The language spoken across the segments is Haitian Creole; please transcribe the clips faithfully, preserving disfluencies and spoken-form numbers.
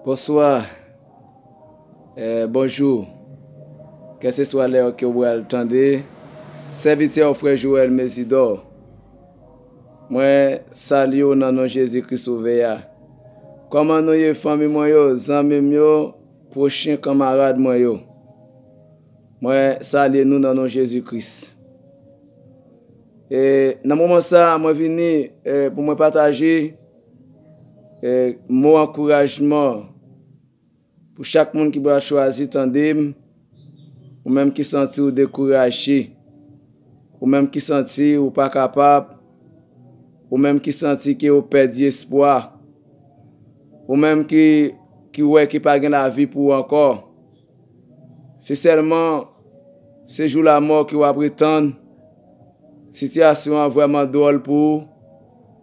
Bonswa, eh, bonjou. Kèlkeswa lè ke w pral tande, sèvitè w, frè Joël Mésidor. Mwen salye w nan non Jezi Kris Sovè a. Kòman nou ye, fanmi mwen yo, zanmi m yo, pwochen kanmarad mwen yo? Mwen salye nou nan non Jezi Kris. E nan moman sa a, mwen vini, e, pou mwen pataje, e, mo ankourajman pou chak moun ki pral chwazi tande m, ou menm ki santi w dekouraje, ou menm ki santi ou pa kapab, ou menm ki santi ke ou pèdi espwa, ou menm ki, ki wè ke pa gen lavi pou ou ankò. Se sèlman se jou lanmò ke w ap ret tann. Sitiyasyon an vrèman dwòl pou ou.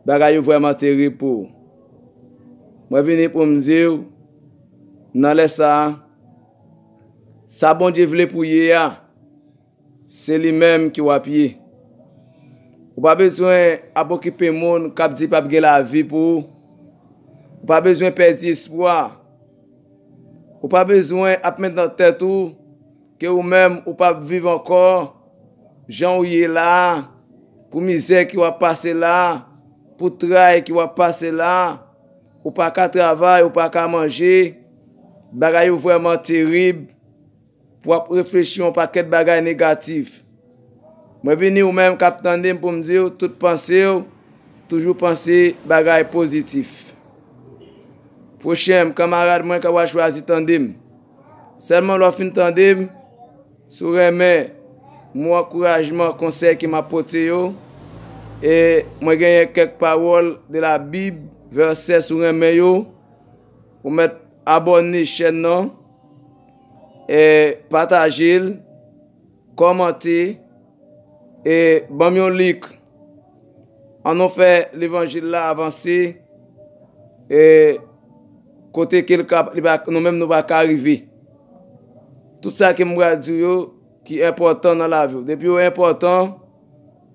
Bagay yo vrèman terib pou ou. Mwen vini pou m di w, nan lè sa a, sa Bondye vle pou w ye a, se li menm ke w ap ye. Ou pa bezwen ap okipe moun k ap di p ap gen lavi pou ou. Ou pa bezwen pèdi espwa. Ou pa bezwen ap met nan tèt ou ke ou menm ou p ap viv ankò jan ou ye la a, pou mizè ke w ap pase la a, pou tray ke w ap pase la a, ou pa ka travay, ou pa ka manje, bagay yo vrèman terib, pou w ap reflechi yon pakèt bagay negatif. Mwen vini ou menm k ap tande m pou m di w, tout panse w, toujou panse bagay pozitif. Pwochen m, kanmarad mwen k ap chwazi tande m. Sèlman lè w fin tande m, si w renmen mo ankourajman, konsèy ke m ap pote yo, e mwen genyen kèk pawòl de la Bib, vèsè si w renmen yo, ou mèt abòne chèn nan, e pataje l, kòmante, e ban m yon lik. Ann nou fè levanjil la avanse, e kote ke l ka, li pa, nou menm nou pa ka rive. Tout sa ke m pral di w yo ki enpòtan nan lavi w. Depi yo enpòtan,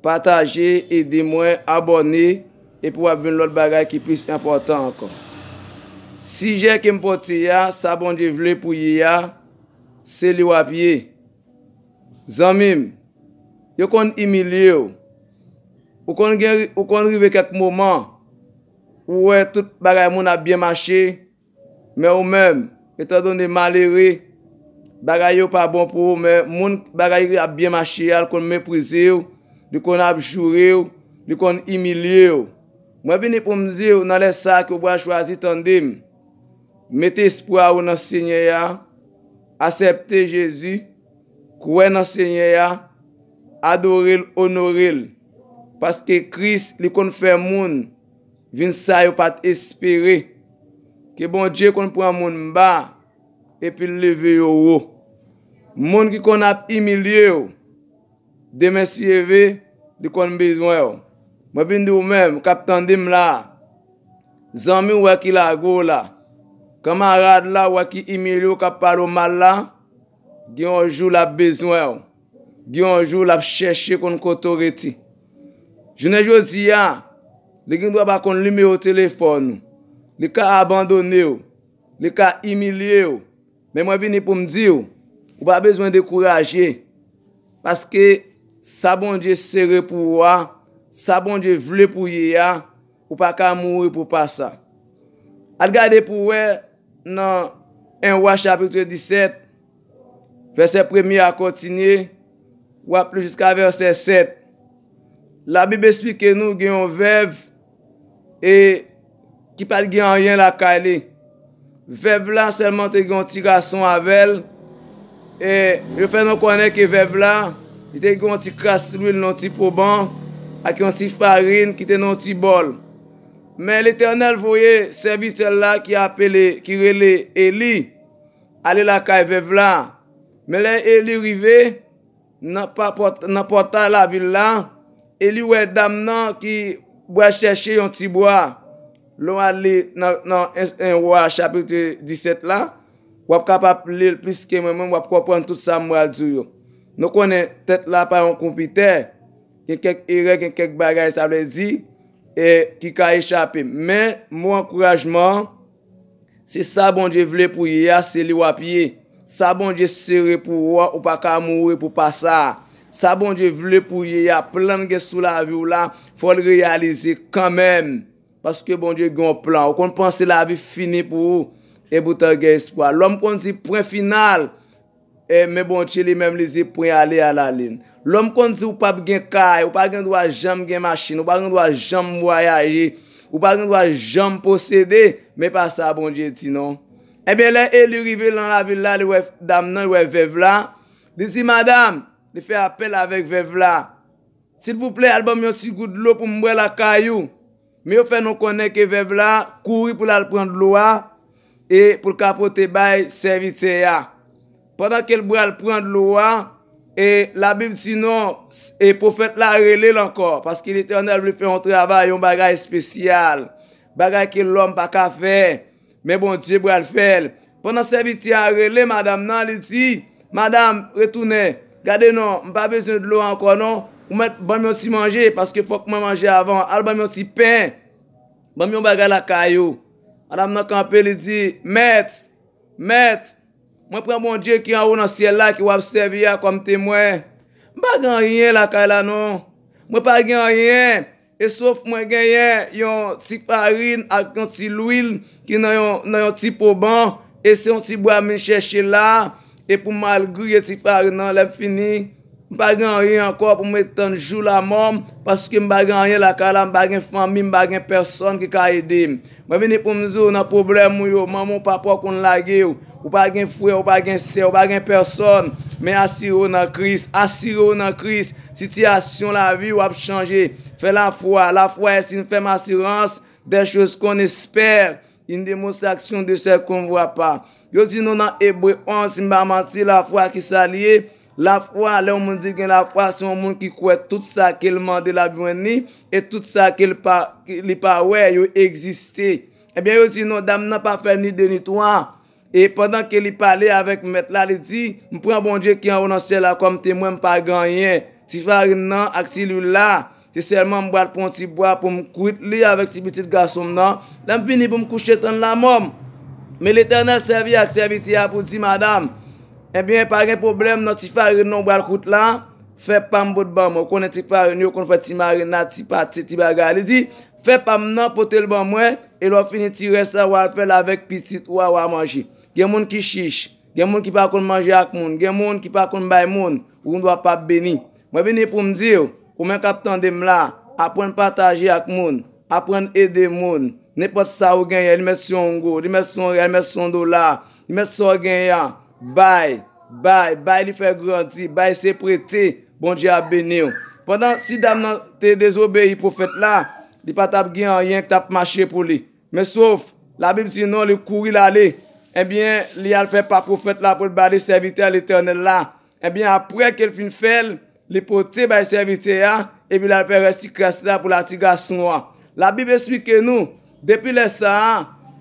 pataje, ede mwen, abòne, epi w ap jwenn lòt bagay ki plis enpòtan ankò. Sijè ke m pote a, sa Bondye vle pou ye a, se li w ap ye. Zanmi m, yo konn imilye w. Ou konn gen, ou konn rive kèk moman, ou wè tout bagay moun ap byen mache, men ou menm, etandone malere, bagay yo pa bon pou ou, men moun bagay ap byen mache a, l konn meprize w, li konn ap joure w, li konn imilye w. Mwen vini pou m di w, nan lè sa a ke w pral chwazi tande m, mete espwa w nan Senyè a, aksepte Jezi, kwè nan Senyè a, adore l, onore l. Paske Kris, li konn fè moun vin sa yo pa t espere. Ke Bondye konn pran moun ba, epi l leve yo wo. Moun ki konn ap imilye w, demen si Dye vle, li konn bezwen w. Mwen vin di w menm, k ap tande m la, zanmi w wè ki lage w la, kanmarad la wè ki imilye w, k ap pale w mal la, gen yon jou l ap bezwen w. Gen yon jou l ap chèche konn kote w rete. Jounen jodi a, li gen dwa pa konn nimewo telefòn ou. Li ka abandone w. Li ka imilye w. Men mwen vini pou m di w, ou pa bezwen dekouraje. Paske sa Bondye sere pou ou a, sa Bondye vle pou w ye a, ou pa ka mouri pou pa sa. Al gade pou w wè nan en Wa chapit disèt, vèsè premye a kontinye, w ap li jiska vèsè sèt. Labib esplike nou gen yon vèv e ki pa t gen anyen lakay li. Vèv la sèlman te gen yon ti gason avè l. E yo fè nou konnen ke vèv la, li te gen yon ti kras lwil nan yon ti poban ak yon ti farin ki te nan yon ti bòl. Men Letènèl voye sèvitè l la ki apele, ki rele Eli, ale lakay vèv la. Men lè Eli rive, nan pa pòt-, nan pòtay lavil la, Eli wè dam nan ki pral chèche yon ti bwa. Lè w al li nan, nan en, en Wa chapit disèt la, w ap kapab li l plis ke mwen menm, w ap konprann tout sa m pral di w yo. Nou konnen tèt la pa yon konpitè, gen kèk erè, gen kèk bagay, sa vle di, e ki ka echape m. Men, mo ankourajman an, Se sa Bondye vle pou ye a, se li w ap ye. Sa Bondye sere pou ou a, ou pa ka mouri pou pa sa. Sa Bondye vle pou ye a, plan l gen sou lavi w la, fò l reyalize kanmenm. Paske Bondye gen yon plan. Ou konn panse lavi fini pou ou, e poutan gen espwa. Lòm konn di pwen final, e, men Bondye li menm li di pwen ale alalin. Lòm konn di ou p ap gen kay, ou pa gen dwa janm gen machin, ou pa gen dwa janm vwayaje, ou pa gen dwa janm posede, men pa sa Bondye di non. Ebyen, lè Eli rive nan lavil la, li wè dam nan, li wè vèv la. Li di, "Madanm," li fè apèl avèk vèv la, "silvouplè, al ban m yon ti gout dlo pou m bwè lakay ou." Men yo fè nou konnen ke vèv la kouri pou l al pran dlo a e pou l ka pote bay sèvitè a. Pandan ke l pral pran dlo a, e Labib di non, e pwofèt la rele l ankò, paske Letènèl vle fè yon travay, yon bagay espesyal, bagay ke lòm pa ka fè. Men Bondye pral fè l. Pandan sèvitè a rele madanm nan, li di, "Madanm, retounen. Gade non, m pa bezwen dlo ankò non. Ou mèt ban m yon ti manje, paske fòk mwen manje avan. Al ban m yon ti pen. Ban m yon bagay lakay ou." Madanm nan kanpe, li di, "Mèt, mèt, mwen pran Bondye ki anwo nan syèl la, ki w ap sèvi a kòm temwen. M pa gen anyen lakay la non. Mwen pa gen anyen." E sof mwen genyen yon ti farin ak yon ti lwil ki nan yon, nan yon ti poban, e se yon ti bwa m vin chèche la, e pou m al griye ti farin nan, lè m fini, m pa gen anyen ankò pou m ret tann jou lamò m, paske m pa gen anyen lakay la, m pa gen fanmi, m pa gen pèsòn ki ka ede m. Mwen vini pou m di w nan pwoblèm ou yo, manman w, papa w konn lage w, ou pa gen frè, ou pa gen sè, ou pa gen pèsòn, men asire w nan Kris, asire w nan Kris, sitiyasyon lavi w ap chanje. Fè lafwa. La foi est une ferme assurance des choses qu'on espère, une démonstration de celles qu'on ne voit pas. Yo di nou nan Ebre onz, si m pa manti, lafwa ki sa l ye? Lafwa, lè yon moun di gen lafwa, se yon moun ki kwè tout sa ke l mande l ap jwenn li, e tout sa ke l pa, li pa wè, yo egziste. Ebyen, yo di non, dam nan pa fè ni de ni twa. E pandan ke li pale avèk mèt la, li di, "M pran Bondye ki anwo nan syèl la kòm temwen, m pa gen anyen. Ti farin nan ak ti lwil la, se sèlman m pral pran yon ti bwa pou m kwit li avèk ti pitit gason m nan. Lè m fini pou m kouche tann lamò m." Men Letènèl sèvi ak sèvitè a pou di madanm, "Ebyen, pa gen pwoblèm nan, ti farin nan w pral kwit la, fè pa m pot ban mwen." Ou konnen ti farin yo konn fè ti marinad, ti pate, ti bagay. Li di, "Fè pa m nan, pote l ban mwen, e lè w fini ti rès la, w al fè l avèk pitit ou a, w a manje." Gen moun ki chich, gen moun ki pa konn manje ak moun, gen moun ki pa konn bay moun, ou dwa p ap beni. Mwen vini pou m di w, ou menm k ap tande m la, aprann pataje ak moun, aprann ede moun. Nenpòt sa ou genyen, li mèt se yon ongo, li mèt se yon rèl, li mèt se yon dola, li mèt sa w genyen an, bay, bay, bay li fè grandi, bay se prete, Bondye ap beni w. Pandan si dam nan te dezobeyi pwofèt la, li pa t ap gen anyen k t ap mache pou li. Men sof, Labib di non, li kouri l ale. Ebyen, li al fè pa pwofèt la pou l ba li sèvitè Letènèl la. Ebyen, apre ke l fin fè l, li pote bay sèvitè a, epi l al fè rès ti kras la pou la ti gason an. Labib esplike nou, depi lè sa a,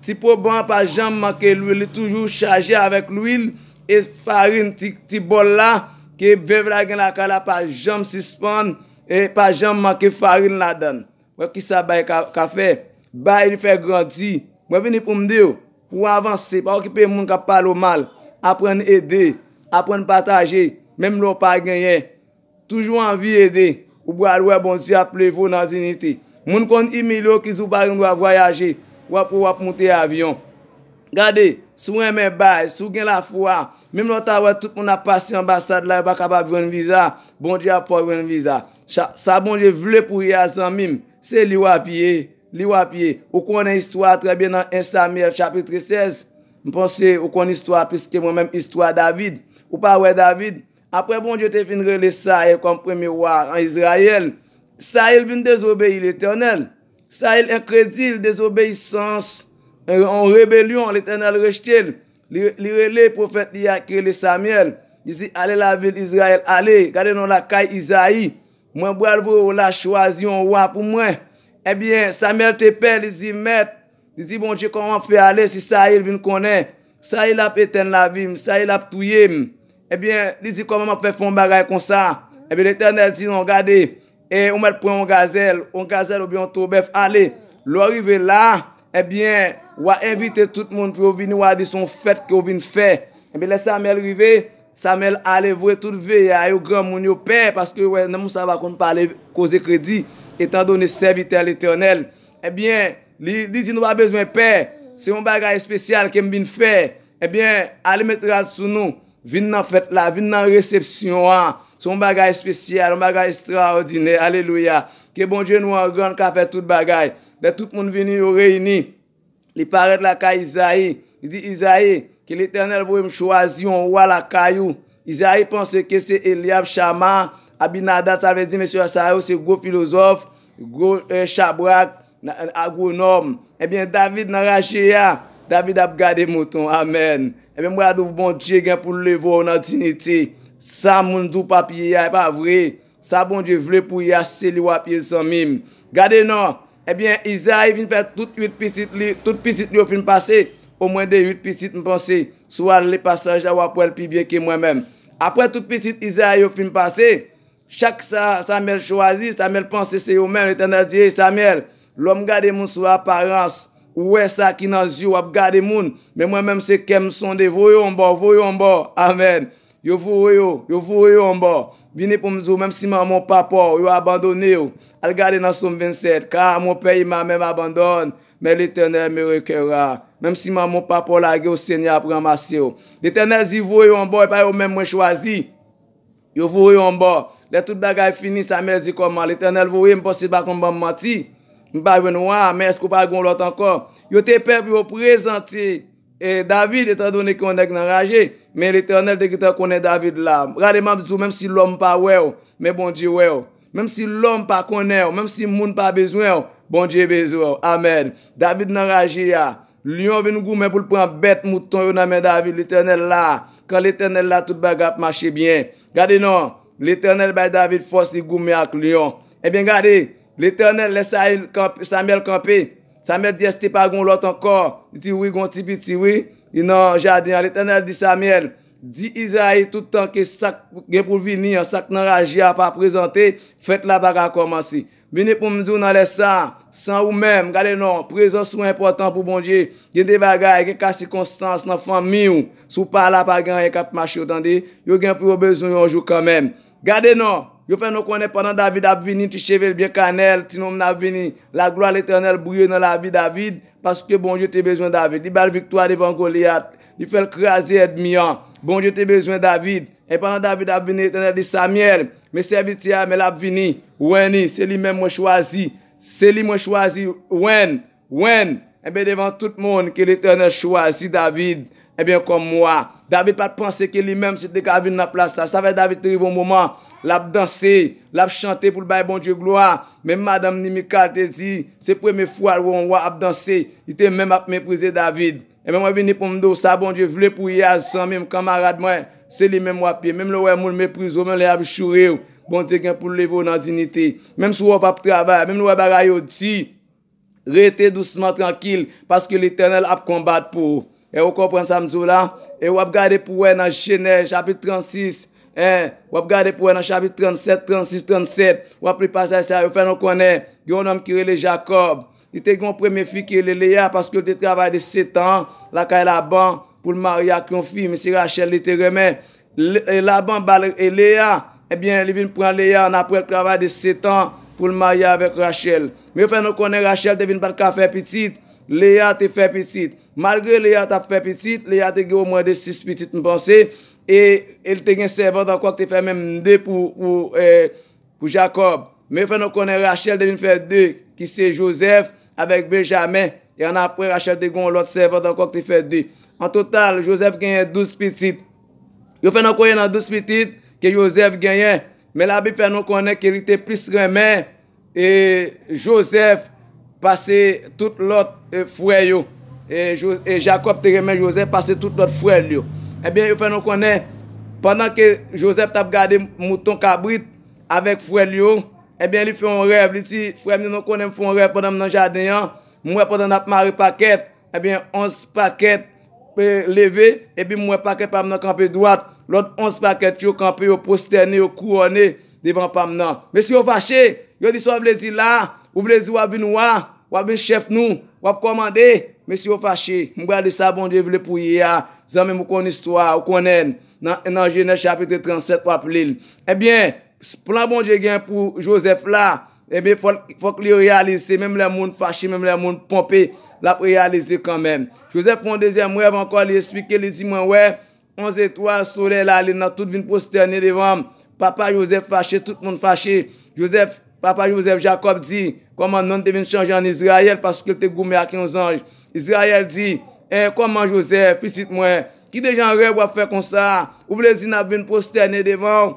ti poban an pa janm manke lwil, li toujou chaje avèk lwil e farin, ti, ti bòl la ke vèv la gen lakay la pa janm sispann e pa janm manke farin ladan l. Wè kisa bay ka, ka fè. Bay li fè grandi. Mwen vini pou m di w, pou w avanse, pa okipe moun k ap pale w mal. Aprann ede, aprann pataje, menm lè w pa genyen. Toujou anvi ede, ou pral wè Bondye ap leve w nan diyite. Moun konn imilye w ki di w pa gen dwa vwayaje, w ap, w ap moute avyon. Gade, si w renmen bay, si w gen lafwa, menm lè w ta wè tout moun ap pase anbasad la, yo pa kapab jwenn viza, Bondye ap fè w jwenn viza. Sa, sa Bondye vle pou w ye a, zanmi m, se li w ap ye, li w ap ye. Ou konnen istwa a trè byen nan en Samyèl chapit sèz. M panse ou konn istwa a plis ke mwen menm, istwa David. Ou pa wè David? Apre Bondye te fin rele Sayil kòm premye wa an Izrayèl, Sayil vin dezobeyi Letènèl. Sayil enkredil, dezobeyisans, yon rebelyon, Letènèl rejte l. Li, li rele pwofèt li a ki rele Samyèl. Li di, "Ale lavil Izrayèl, ale, gade non lakay Izayi. Mwen pral voye w la chwazi yon wa pou mwen." Ebyen, Samyèl te pè, li di, "Mèt," li di, "Bondye, kòman m ap fè ale si Sayil vin konnen? Sayil ap etenn lavi m, Sayil ap touye m." Ebyen, li di, "Kòman m ap fè fè yon bagay konsa?" Ebyen, Letènèl di, "Non, gade, e ou mèt pran yon gazèl, yon gazèl oubyen yon to bèf, ale. Lè w rive la, Ebyen, w a envite tout moun pou yo vini, w a di se yon fèt ke w vin fè. Ebyen, lè Samyèl rive, Samyèl ale voye tout veye a yo, granmoun yo pè, paske yo wè nonm sa pa konn pale koze kredi, etandone sèvitè Letènèl. Ebyen, li, li di nou pa bezwen pè, se yon bagay espesyal ke m vin fè. Ebyen, ale met rad sou nou, vin nan fèt la, vin nan resepsyon an. Se yon bagay espesyal, yon bagay estrawòdinè. Alelouya. Ke Bondye nou an gran ka fè tout bagay. Lè tout moun vini, yo reyini. Li parèt lakay Izayi. Li di, Izayi, ke Letènèl voye m chwazi yon wa lakay ou. Izayi panse ke se Elyab, Chama, Abinadab, sa vle di mesye sa yo se gwo filozòf, gwo eh, chabrak, na- agwonòm. Ebyen, David nan raje a, David ap gade mouton. Amèn. Ebyen, m pral di w, Bondye gen pou l leve w nan diyite. Sa moun di w p ap ye a, e pa vre. Sa Bondye vle pou w ye a, se li w ap ye, zanmi m. Gade non. Ebyen, Izayi vin fè tout uit pitit li, tout pitit li yo fin pase. Omwen de uit pitit, m panse. Si w al li pasaj la, w ap wè l pi byen ke mwen menm. Apre tout pitit Izayi yo fin pase, chak sa Samyèl chwazi, Samyèl panse se yo menm. Letènèl di, Ey Samyèl, lòm gade moun sou aparans, ou wè sa ki nan zye, w ap gade moun, men mwen menm se kè m sonde, voye yon bò, voye yon bò. Amèn. Yo voye yo, yo voye yo yon bò. Vini pou m di w, menm si manman w papa w, yo abandone w. Al gade nan Sòm vennsèt, Car mon père et ma mère m'abandonnent, mais l'Éternel me recueillera. Menm si manman w papa w lage w, Senyè ap ranmase w. Letènèl di, voye yo yon bò, e pa yo menm mwen chwazi. Yo voye yo yon bò. Lè tout bagay fini, Samyèl di, kòman? Letènèl voye m, panse l pa konn ban m manti. M pa jwenn wa, men èske w pa gen yon lòt ankò? Yo te pè pou yo prezante eh, David, etandone ke yon nèg nan raje, men Letènèl te gentan konnen David la. Gade, m ap di w, menm si lòm pa wè w, men Bondye wè w. Menm si lòm pa konnen w, menm si moun pa bezwen w, Bondye bezwen w. Amèn. David nan raje a. Lyon vin goumen pou l pran bèt mouton yo nan men David. Letènèl la. Kan Letènèl la, tout bagay ap mache byen. Gade non, Letènèl bay David fòs, li goumen ak lyon. Ebyen, gade, Letènèl, lè Sayil kanp- Samyèl kanpe, Samyèl di, èske pa gen yon lòt ankò? Li di, wi, gen yon ti piti, wi. Li nan jaden an. Letènèl di Samyèl, di Izayi tout tan ke sa k gen pou vini an, sa k nan raje a pa prezante, fèt la pa ka kòmanse. Vini pou m di w nan lè sa a, san ou menm, gade non, prezans ou enpòtan pou Bondye. Gen de bagay, gen ka sikonstans nan fanmi w. Si w pa la, pa gen anyen k ap mache, w tande. Yo gen pou yo bezwen w yon jou kanmenm. Gade non, yo fè nou konnen pandan David ap vini, ti cheve l byen kanèl, ti nonm nan ap vini. Laglwa Letènèl briye nan lavi David, paske Bondye te bezwen David. Li ba l viktwa devan Golyat. Li fè l kraze ènmi an. Bondye te bezwen David. E pandan David ap vini, Letènèl di Samyèl, men sèvitè a, men l ap vini. Wen ni, se li menm mwen chwazi. Se li mwen chwazi. Wen, wen. Enben, devan tout moun ke Letènèl chwazi David, enben, kòm wa. David pa t panse ke li menm se te ka vin nan plas sa. Sa fè David te rive yon moman, l ap danse, l ap chante pou l bay Bondye glwa. Menm madanm ni Mikal te di, se premye fwa l wè yon wa ap danse. Li te menm ap meprize David. Ebyen, mwen vini pou m di w sa Bondye vle pou w ye a, zanmi m, kanmarad mwen, se li menm w ap ye. Menm lè w wè moun meprize w, menm lè y ap joure w, Bondye gen pou l leve w nan diyite. Menm si w wè w p ap travay, menm lè w wè bagay yo di, rete dousman, trankil, paske Letènèl ap konbat pou ou. E ou konprann sa m di w la? E w ap gade pou w wè nan Jenèz, chapit trannsis, en, w ap gade pou w wè nan chapit trannsèt, trannsis, trannsèt, w ap li pasaj sa yo, fè nou konnen, gen yon nonm ki rele Jakòb. Li te gen yon premye fi ki rele Leya, paske l te travay de sèt an lakay Laban pou l marye ak yon fi, men se Rachèl li te renmen. Le- e Laban ba l e Leya, ebyen, li vin pran Leya annapre l travay de sèt an pou l marye avèk Rachèl. Men yo fè nou konnen Rachèl te vin pa t ka fè pitit, Leya te fè pitit. Malgre Leya t ap fè pitit, Leya te gen omwen de sis pitit, m panse, e, e l te gen sèvant ankò ki te fè menm de pou, pou, e, pou Jakòb. Men yo fè nou konnen Rachèl te vin fè de, ki se Jozèf avèk Benjamen. E annapre, Rachèl te gen yon lòt sèvant ankò ki te fè de. An total, Jozèf genyen douz pitit. Yo fè nou konnen nan douz pitit ke Jozèf genyen. Men Labib fè nou konnen ke li te plis renmen e Jozèf pase tout lòt e, frè yo. E, Jo- e Jakòb te renmen Jozèf pase tout lòt frè l yo. Ebyen, yo fè nou konnen, pandan ke Jozèf t ap gade mouton kabrit avèk frè l yo, ebyen, li fè yon rèv. Li di, frè m yo, nou konnen m fè yon rèv pandan m nan jaden an. M wè pandan n ap mare pakèt, ebyen, onz pakèt e, leve, epi m wè pakèt pa m nan kanpe dwat. Lòt onz pakèt yo kanpe, yo pwostène, yo kouwone devan pa m nan. Mesye yo fache, yo di, sa w vle di la? Ou vle di w ap vin wa, w ap vin chèf nou? W ap kòmande, mesye yo fache. M pral li sa Bondye vle pou ye a. Zanmi m, ou konn istwa, ou konnen. Nan, nan Jenèz chapit trannsèt, w ap li l. Ebyen, s- plan Bondye gen pou Jozèf la, ebyen, fòk, fòk li reyalize, menm lè moun fache, menm lè moun ponpe, l ap reyalize kanmenm. Jozèf fè yon dezyèm rèv ankò, li eksplike, li di, mwen wè, onz etwal, solèy, lalin nan, tout vin pwostène devan m. Papa Jozèf fache, tout moun fache. Jozèf, papa Jozèf, Jakòb di, kòman non l te vin chanje an Izrayèl, paske l te goumen ak yon zanj. Izrayèl di, en, kòman Jozèf, pitit mwen, ki dejan rèv w ap fè konsa? Ou vle di n ap vin pwostène devan w?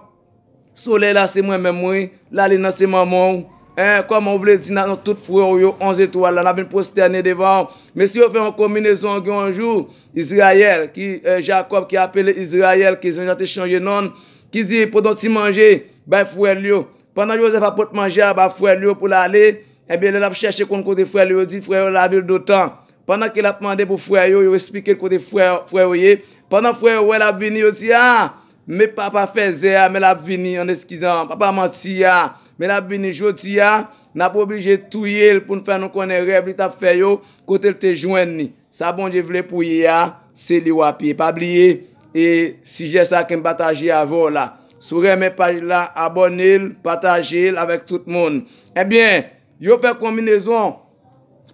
Solèy la se mwen menm, wi. Lalin nan se manman w. En, kòman w vle di n a, nou tout frè w yo, onz etwal la, n ap vin pwostène devan w? Mesye yo fè yon konbinezon gen yon jou, Izrayèl, ki, eh, Jakòb, ki apele Izrayèl, ke zanj lan te chanje non l, ki di, pote yon ti manje, bay frè l yo. Pandan Jozèf ap pot manje a ba frè l yo pou l ale, ebyen, lè l ap chèche konn kote frè l yo, yo di, frè yo lavil Dotan. Pandan ke l ap mande pou frè yo, yo eksplike l kote frè, frè yo ye. Pandan frè yo wè l ap vini, yo di, a, men papa fèzè a, men l ap vini, an eskizan, papa manti a, men l ap vini jodi a, n ap oblije touye l pou n fè nou konnen rèv li t ap fè yo, kote l te jwenn li. Sa Bondye vle pou ye a, se li w ap ye. Pa bliye, e sijè sa ke m pataje avè w la. Si w renmen paj la, abòne l, pataje l avèk tout moun. Ebyen, yo fè konbinezon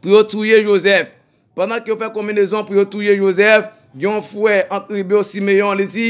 pou yo touye Jozèf. Pandan ke yo fè konbinezon pou yo touye Jozèf, gen yon frè ant Riben e Simeyon, li di,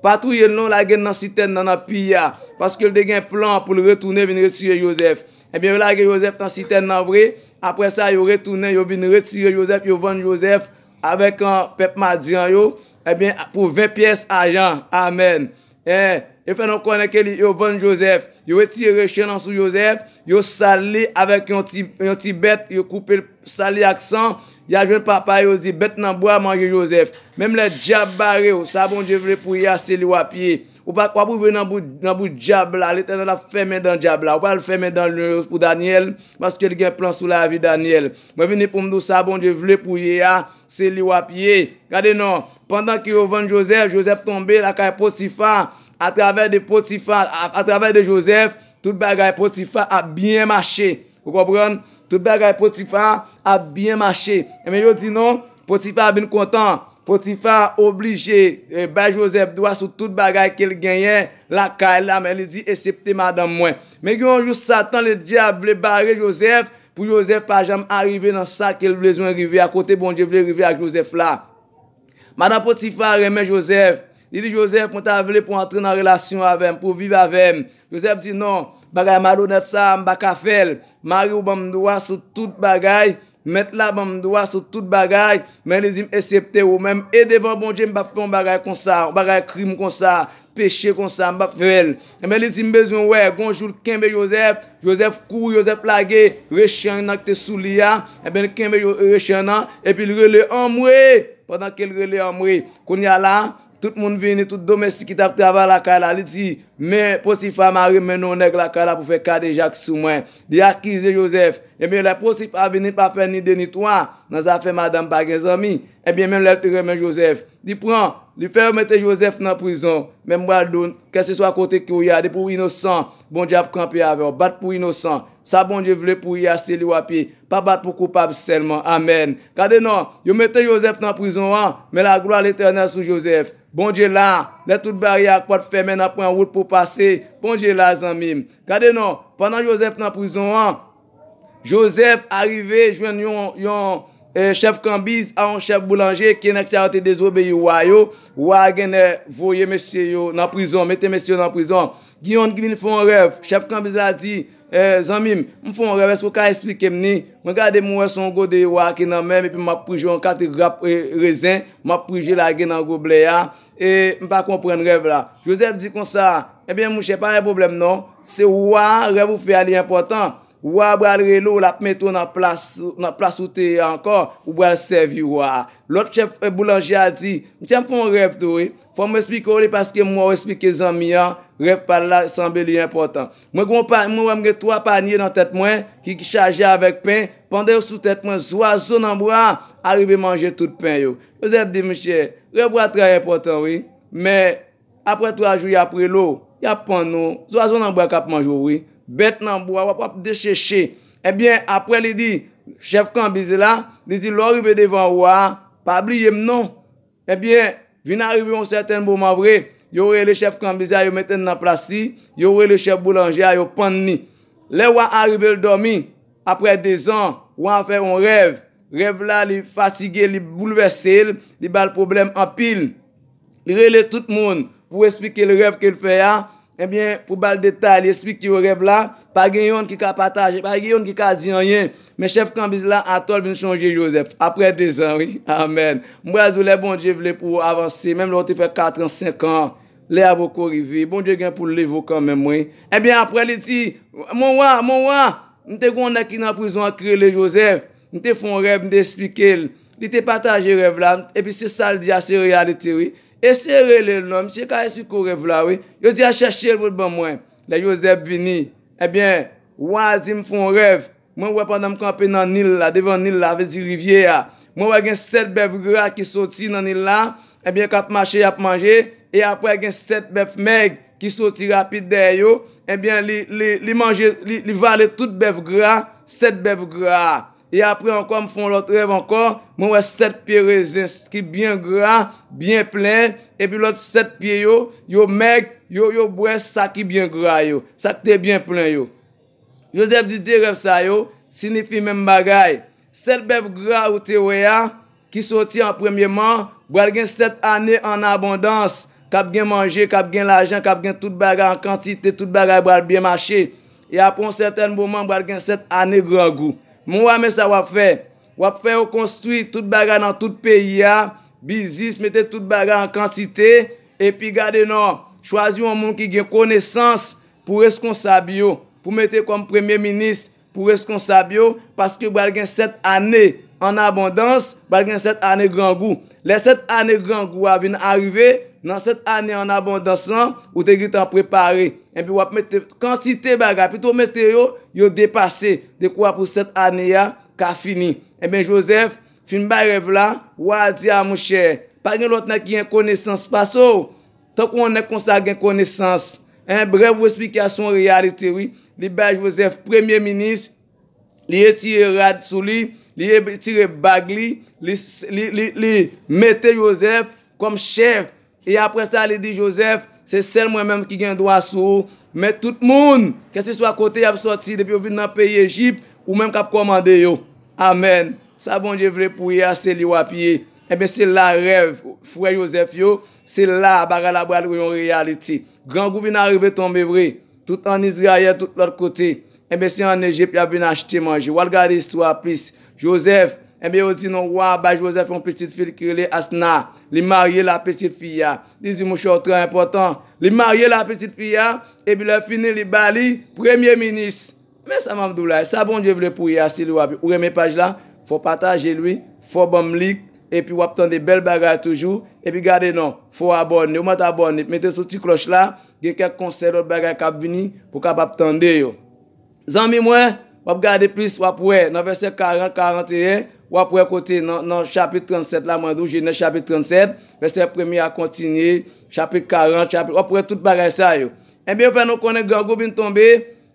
pa touye l non, lage l nan sitèn nan, nan pi a, paske l te gen plan pou l retounen vin retire Jozèf. Ebyen, yo lage Jozèf nan sitèn nan vre. Apre sa, yo retounen, yo vin retire Jozèf, yo vann Jozèf avèk, an, pèp Madyan yo, ebyen, pou ven pyès ajan. Amèn. En, yo fè nou konnen ke li, yo vann Jozèf. Yo retire rechen an sou Jozèf, yo sal li avèk yon ti, yon ti bèt, yo koupe l, sal li ak san, y a jwenn papa yo di, bèt nan bwa manje Jozèf. Menm lè dyab bare w, sa Bondye vle pou ye a, se li w ap ye. Ou pa, w ap rive nan bout, nan bout dyab la, Letènèl ap fèmen dan dyab la. Ou pral fèmen dan lyon yo pou Danyèl, paske li gen plan sou lavi Danyèl. Mwen vini pou m di w sa Bondye vle pou ye a, se li w ap ye. Gade non, pandan ke yo vann Jozèf, Jozèf tonbe lakay Potifa, atravè de Potifa, a- atravè de Jozèf, tout bagay Potifa ap byen mache. Ou konprann? Tout bagay Potifa ap byen mache. Ebyen, yo di non, Potifa vin kontan. Potifa oblije, eh, bay Jozèf dwa sou tout bagay ke l genyen lakay la, men li di, eksepte madanm mwen. Men gen yon jou, Satan, ledyab, vle bare Jozèf, pou Jozèf pa janm arive nan sa ke l bezwen rive a, kote Bondye vle rive ak Jozèf la. Madanm Potifa renmen Jozèf. Li di, Jozèf, mwen ta vle pou antre nan relasyon avè m, pou viv avè m. Jozèf di, non, bagay malonèt sa a, m pa ka fè l. Mari w ban m dwa sou tout bagay, mèt la ban m dwa sou tout bagay, men li di m eksepte ou menm, e devan Bondye, m p ap fè yon bagay konsa, yon bagay krim konsa, peche konsa, m p ap fè l. Ebyen, li di, m bezwen wè, gon jou l kenbe Jozèf, Jozèf kouri, Jozèf lage rechen nan ki te sou li a, ebyen, l kenbe Jo- rechen nan, epi l rele anmwe, pandan ke l rele anmwe. Kounye a la, tout moun vini, tout domestik ki t ap travay lakay la, li di, men Potifa mare men yon nèg lakay la pou fè kadejak sou mwen. Li akize Jozèf. Ebyen, lè Potifa vini, li pa fè ni de ni twa, nan zafè madanm pa gen zanmi. Ebyen, menm lè l te renmen Jozèf, li pran, li fè yo mete Jozèf nan prizon. Men m pral di w, kèlseswa kote ke w ye a, depi w inosan, Bondye ap kanpe avè w. Bat pou inosan. Sa Bondye vle pou w ye a, se li w ap ye. Pa bat pou koupab sèlman. Amèn. Gade non, yo mete Jozèf nan prizon an, men laglwa Letènèl sou Jozèf. Bondye la, lè tout baryè ak pòt fèmen, n ap pran wout pou pase. Bondye la, zanmi m. Gade non, pandan Jozèf nan prizon an, Jozèf arive jwenn yon, yon, eh, chèf kanbiz a yon chèf boulanje, ke nèg sa yo te dezobeyi wa yo. Wa a genlè voye mesye yo nan prizon, mete mesye yo nan prizon. Gen youn ki vin fè yon rèv. Chèf kanbiz la di, eh, zanmi m, m fè yon rèv, èske w ka eksplike m ni? Mwen gade m, mwen wè se yon gode wa ki nan men m, epi m ap prije yon kat grap, eh, rezen, m ap prije lage nan goblè a, e m pa konprann rèv la. Jozèf di konsa, ebyen, monchè, pa gen pwoblèm non. Se wa a, rèv ou fè a, li enpòtan. Wa a pral rele w, l ap mete w nan plas, nan plas ou te ye a ankò, ou pral sèvi wa a. Lòt chèf, eh, boulanje a di, monchè, m fè yon rèv tou, wi. Fò m eksplike w li, paske m wè w eksplike zanmi an, rèv pa l la sanble li enpòtan. Mwen gen yon pa, mwen wè m gen twa panye nan tèt mwen ki, ki chaje avèk pen, pandan yo sou tèt mwen, zwazo nan bwa a rive manje tout pen yo. Jozèf di, monchè, rèv ou a trè enpòtan, wi. Men, apre twa jou, y ap rele w, y ap pann ou. Zwazo nan bwa k ap manje w, wi. Bèt nan bwa, w ap, w ap decheche. Ebyen, apre li di, Chèf kanbiz la, li di, lè w rive devan wa a, pa bliye m non. Ebyen, vin arive yon sèten moman vre, yo rele chèf kanbiz la, yo mete l nan plas li, yo rele chèf boulanje a, yo pann li. Lè wa a rive l dòmi, apre dezan, wa a fè yon rèv. Rèv la, li fatige, li boulvèse l, li ba l pwoblèm anpil. Li rele tout moun pou esplike l rèv ke l fè a. Ebyen, pou ba l detay, li esplike yo rèv la. Pa gen yonn ki ka pataje, pa gen yonn ki ka di anyen. Men chèf kanbiz la, atò l vin chonje Jozèf. Apre dezan, wi. Amèn. M pral di w, lè Bondye vle pou w avanse, menm lè w te fè katran, senkan, lè a poko rive. Bondye gen pou l leve w kanmenm, wi. Ebyen, apre li di, mon wa, mon wa, m te gen yon nèg ki nan prizon an ki rele Jozèf. M te fè yon rèv, m te esplike l. Li te pataje rèv la, epi se sa l di a, se reyalite, wi. Eseye rele l non, misye ka esplike w rèv la, wi. Yo di a chèche l pou l ban mwen. Lè Jozèf vini, ebyen, wa a di m fè yon rèv. Mwen wè pandan m kanpe nan Nil la, devan Nil la, vle di rivye a. Mwen wè gen sèt bèf gra ki soti nan Nil la, ebyen, k ap mache, y ap manje, e apre gen sèt bèf mèg ki soti rapid dèyè yo, ebyen, li, li, li manje, li, li vale tout bèf gra, sèt bèf gra a. E apre ankò, m fè yon lòt rèv ankò, mwen wè sèt pye rezen ki byen gra, byen plen, epi lòt sèt pye yo, yo mèg, yo, yo bwè sa ki byen gra yo, sa ki te byen plen yo. Jozèf di de rèv sa yo siyifi menm bagay. Sèt bèf gra ou te wè a, ki soti an premyeman, pral gen sèt ane an abondans, k ap gen manje, k ap gen lajan, k ap gen tout bagay an kantite, tout bagay pral byen mache. E apre yon sèten moman, pral gen sèt ane grangou. Men w a men sa w ap fè. W ap fè yo konstwi tout bagay nan tout peyi a, biznis, mete tout bagay an kantite, epi gade non, chwazi yon moun ki gen konesans pou reskonsab yo, pou mete kòm premye minis, pou reskonsab yo, paske pral gen sèt ane an abondans, pral gen sèt ane grangou. Lè sèt ane grangou a vin arive, nan sèt ane an abondans lan, ou te gentan prepare. Epi w ap mete kantite bagay, pito w mete yo, yo depase, dekwa pou sèt ane a ka fini. Ebyen, Jozèf fin bay rèv la, wa a di a, monchè, pa gen lòt nèg ki gen konesans pase w. Tankou yon nèg konsa gen konesans. Hein, brèf, ou esplike a se yon reyalite, wi. Li bay Jozèf premye minis, li retire rad sou li, li retire bag li, li, li, li, li mete Jozèf kòm chèf. E apre sa, li di Jozèf, se sèl mwen menm ki gen dwa sou ou. Men tout moun, kèlkeswa kote y ap sòti, depi yo vin nan peyi Ejip, ou menm k ap kòmande yo. Amèn. Sa Bondye vle pou w ye a, se li w ap ye. Ebyen, se la rèv frè Jozèf yo, se la bagay la pral yon reyalite. Grangou vin arive tonbe vre. Tout ann Izrayèl, tout lòt kote. Ebyen, se ann Ejip y ap vin achte manje. W al gade istwa a plis. Jozèf, ebyen, yo di non, wa a bay Jozèf yon pitit fi l ki rele Asna. Li marye l a pitit fi a. Li di, monchè, w trè enpòtan. Li marye l a pitit fi a, epi lè fini, li ba li premye minis. Men sa m ap di w la, sa Bondye vle pou w ye a, se li w ap ye. Ou renmen paj la? Fò w pataje l, wi. Fò w ban m lik. Epi w ap tande bèl bagay toujou. Epi gade non, fò w abòne. Ou mèt abòne. Mete sou ti klòch la. Gen kèk konsèy, lòt bagay k ap vini pou w kapab tande yo. Zanmi mwen, w ap gade plis, w ap wè nan vèsè karant, karanteyen, w ap wè kote nan, nan chapit trannsèt la, mwen di w, Jenèz chapit trannsèt, vèsè premye a kontinye, chapit karant, chapit, w ap wè tout bagay sa yo. Ebyen, yo fè nou konnen grangou vin tonbe,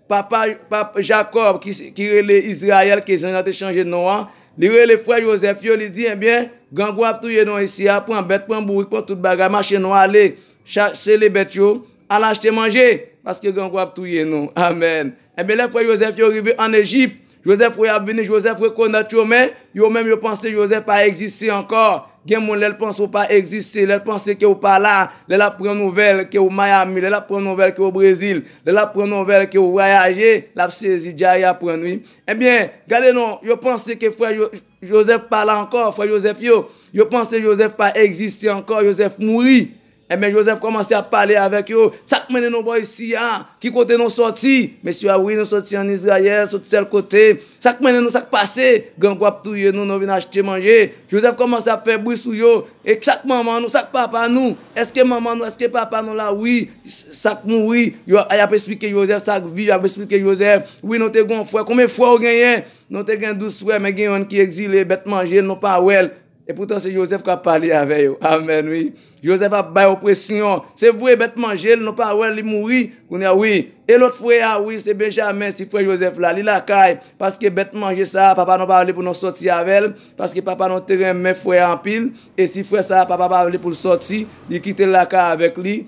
papa, papa Jakòb, ki, ki rele Izrayèl, ke zanj lan te chanje non an, li rele frè Jozèf yo, li di, ebyen, grangou ap touye nou isi a, pran bèt, pran bourik, pran tout bagay, mache nou ale, cha-, sele bèt yo, al achte manje, paske grangou ap touye nou. Amèn. Ebyen, lè frè Jozèf yo rive ann Ejip, Jozèf wè y ap vini, Jozèf rekonèt yo, men yo menm yo panse Jozèf pa egziste ankò. Gen moun, lè l panse w pa egziste, lè l panse ke w pa la, lè l ap pran nouvèl ke w Miami, lè l ap pran nouvèl ke w Brezil, lè l ap pran nouvèl ke w vwayaje, l ap sezi, dyare ap pran l, wi. Ebyen, gade non, yo panse ke frè Jo-, Jozèf pa la ankò, frè Jozèf yo, yo panse Jozèf pa egziste ankò, Jozèf mouri. Ebyen, Jozèf kòmanse ap pale avèk yo. Sa k mennen nou bò isi a? Ki kote nou sòti? Mesye a, wi, nou sòti ann Izrayèl, sòti tèl kote. Sa k mennen nou, sa k pase? Grangou ap touye nou, nou vin achte manje. Jozèf kòmanse ap fè bri sou yo. E sa k manman nou, sa k papa nou? Èske manman nou, èske papa nou la? Wi, s-, sa k mouri. Yo, y ap esplike Jozèf sa k viv, y ap esplike Jozèf. Wi, nou te gen yon frè. Konbyen frè w genyen? Nou te gen douz frè, men gen yonn ki egzile, bèt manje l, nou pa wè l. Epoutan, se Jozèf k ap pale avè yo. Amèn, wi. Jozèf ap bay opresyon. Se vre, bèt manje l, nou pa wè li mouri. Kounye a, wi. E lòt frè a, wi, se Benjamen, ti frè Jozèf la. Li lakay. Paske bèt manje sa a, papa nou pa vle pou nou sòti avè l. Paske papa nou te renmen frè a anpil. E ti frè sa a, papa pa vle pou l sòti. Li kite l lakay avèk li.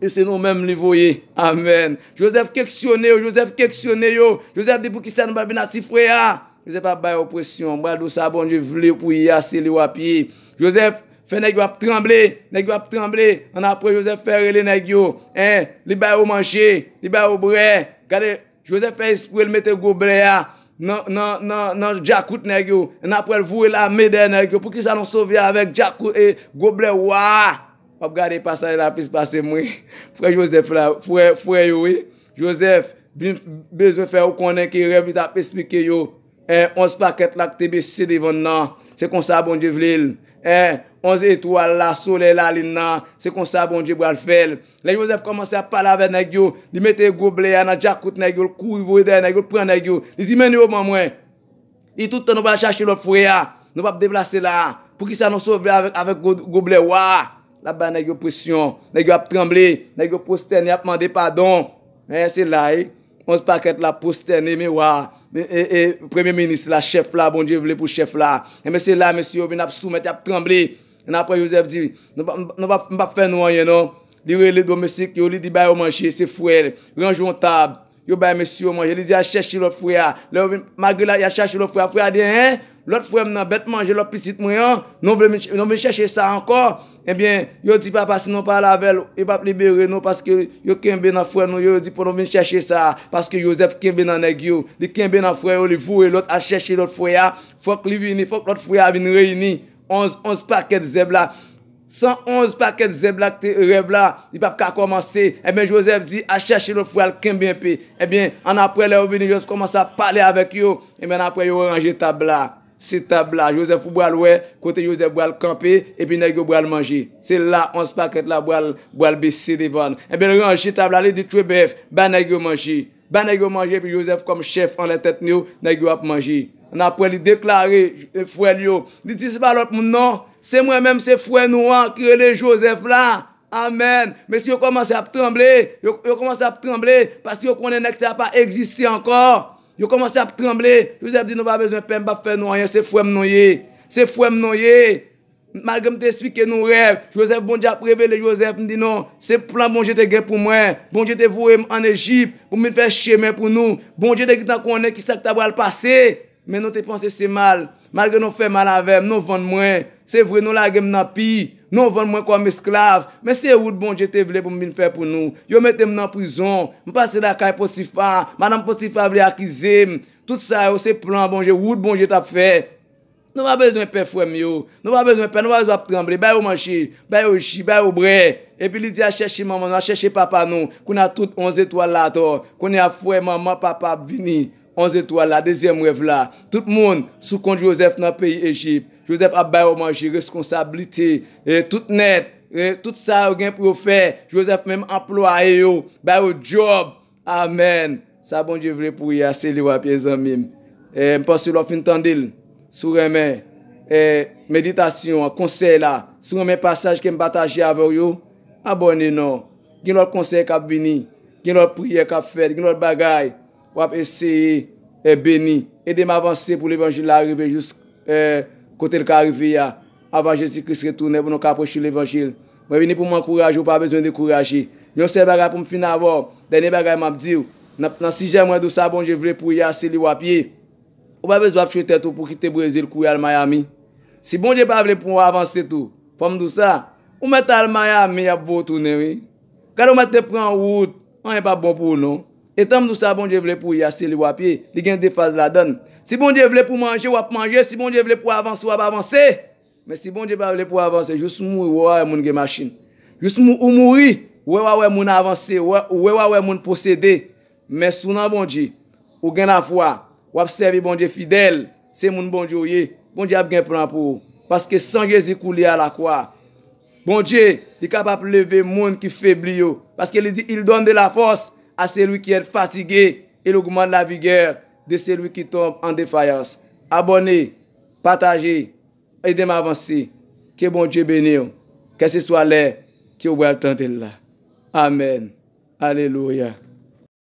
E se nou menm li voye. Amèn. Jozèf keksyone yo, Jozèf keksyone yo. Jozèf di, "Poukisa nou pa vin ak ti frè a?" Jozèf ap bay opresyon. M pral di w sa Bondye vle pou ye a, se li w ap ye. Jozèf fè nèg yo ap tranble, nèg yo ap tranble. Annapre, Jozèf fè rele nèg yo. En, li ba yo manje, li ba yo bwè. Gade, Jozèf fè espre l mete goblè a nan, nan, nan, nan djakout nèg yo. Annapre, l voye lame dèyè nèg yo. Poukisa nou sove avèk djakout e goblè wa a? W ap gade pasaj la plis pase mwen. Frè Jozèf la, frè, frè yo, wi. Jozèf vin bezwen fè yo konnen ke rèv li t ap esplike yo. En, onz pakèt la k te bese devan l nan. Se konsa Bondye vle l. En, onz etwal la, solèy, lalin nan. Se konsa Bondye pral fè l. Lè Jozèf kòmanse ap pale avè nèg yo, li mete goblè a nan djakout nèg yo, l kouri voye dèyè nèg yo, l pran nèg yo. Li di, "Mennen yo ban mwen." Li, "Tout tan nou pral chache lòt frè a, nou p ap deplase la a. Poukisa nou sove avèk, avèk go-, goblè wa a?" L ap bay nèg yo presyon. Nèg yo ap tranble. Nèg yo pwostène, ap mande padon. Men se la, wi. Onz pakèt la pwostène, men wa, e, e, e, premye minis la, chèf la, Bondye vle pou chèf la. Enben, se la, mesye yo vin ap soumèt, y ap tranble. Annapre, Jozèf di, "Nou pa, nou pa, m p ap fè nou anyen, non." Li rele domestik yo, li di, "Ba yo manje, se frè, ranje yon tab." Yo bay mesye yo manje. Li di, "Al chèche lòt frè a." Lè yo vin, malgre la, y al chèche lòt frè a, frè a di, "Hen, lòt frè m nan, bèt manje lòt pitit mwen an, nou vle vin ch-, nou vin chèche sa ankò?" Ebyen, yo di, "Papa, si nou pa al avè l, yo p ap libere nou, paske yo kenbe nan frè nou yo." Yo di, "Pou nou vin chèche sa a, paske Jozèf kenbe nan nèg yo, li kenbe nan frè yo, li voye lòt al chèche lòt frè a, fòk li vini, fòk lòt frè a vin reyini onz, onz pakèt zèb la." San onz pakèt zèb la k te rèv la, li p ap ka kòmanse. Ebyen, Jozèf di, "Al chèche lòt frè a, al kenbe enpe." Ebyen, annapre, lè yo vini, Jozèf kòmanse ap pale avèk yo. Ebyen, annapre, yo ranje tab la. Se tab la. Jozèf, ou pral wè kote Jozèf pral kanpe, epi nèg yo pral manje. Se la onz pakèt la pral, pral bese devan l. Ebyen, l ranje tab la, li di, "Tchwe bèf, ba nèg yo manje." Ba nèg yo manje, epi Jozèf kòm chèf anlè tèt yo, nèg yo ap manje. Annapre, li deklare, eh, frè l yo. Li di, "Se pa lòt moun, non. Se mwen menm, se frè nou an ki rele Jozèf la." Amèn. Mesye yo kòmanse ap tranble. Yo, yo kòmanse ap tranble paske yo konnen nèg sa a pa egziste ankò. Yo kòmanse ap tranble. Jozèf di, "Nou pa bezwen pè, m p ap fè nou anyen. Se frè m nou ye. Se frè m nou ye." Malgre m te esplike nou rèv, Jozèf, Bondye ap revele Jozèf, m di, "Non, se plan Bondye te gen pou mwen. Bondye te voye m ann Ejip pou m vin fè chemen pou nou. Bondye te gentan konnen ki sa k ta pral pase. Men nou te panse se mal. Malgre nou fè mal avè m, nou vann mwen. Se vre, nou lage m nan pi. Nou vann mwen kòm esklav. Men se wout Bondye te vle pou m vin fè pou nou. Yo mete m nan prizon. M pase lakay Potifa. Madanm Potifa vle akize m. Tout sa yo, se plan Bondye, wout Bondye t ap fè." Nou pa bezwen pè, frè m yo. Nou pa bezwen pè, nou pa bezwen ap tranble. Ba yo manje, ba yo ji, ba yo bwè. Epi li di, "Al chèche manman nou, al chèche papa nou." Kounye a tout onz etwal la atò. Kounye a frè, manman, papa ap vini. Onz etwal la, dezyèm rèv la. Tout moun sou kont Jozèf nan peyi Ejip. Jozèf ap ba yo manje, reskonsablite, e, tout nèt, e, tout sa yo gen pou yo fè. Jozèf menm anplwaye yo, ba yo djòb. Amèn. Sa Bondye vle pou ye a, se li w ap ye, zanmi m. E, m panse lè w fin tande l, si w renmen, e, meditasyon an, konsèy la, si w renmen pasaj ke m pataje avè w yo, abòne non. Gen lòt konsèy k ap vini, gen lòt priyè k ap fèt, gen lòt bagay. W ap eseye, e, beni. Ede m avanse pou levanjil la rive jis, e, kote l ka rive a. Anvan Jezi Kris retounen pou nou ka preche levanjil. Mwen vini pou m ankouraje w, pa bezwen dekouraje. Yon sèl bagay pou m fin avè w. Dènye bagay m ap di w. Nan, nan sijè mwen di w sa Bondye vle pou w ye a, se li w ap ye. Ou pa bezwen ap tchwe tèt ou pou w kite Brezil kouri al Miami. Si Bondye pa vle pou w avanse tou, fò m di w sa, ou mèt al Miami, y ap voye w tounen, wi. Gade ou mèt te pran wout, anyen p ap bon pou ou non. E tan m di w sa Bondye vle pou w ye a, se li w ap ye. Li gen de faz ladan l. Si Bondye vle pou w manje, w ap manje. Si Bondye vle pou w avanse, w ap avanse. Men si Bondye pa vle pou w avanse, jis mouri, w a wè moun gen machin. Jis mou-, ou mouri, w a wè moun avanse, w a, w a wè moun posede. Men si w nan Bondye, ou gen lafwa, w ap sèvi Bondye fidèl, se moun Bondye w ye, Bondye ap gen plan pou ou. Paske san Jezi koule alakwa, Bondye, li kapab leve moun ki febli yo. Paske li di, "Il donne de la force à celui qui est fatigué, il augmente la vigueur de celui qui tombe en défaillance." Abòne, pataje, Ede m avanse. Ke Bondye beni w. Kèlkeswa lè ke w pral tande l la. Amèn. Alelouya.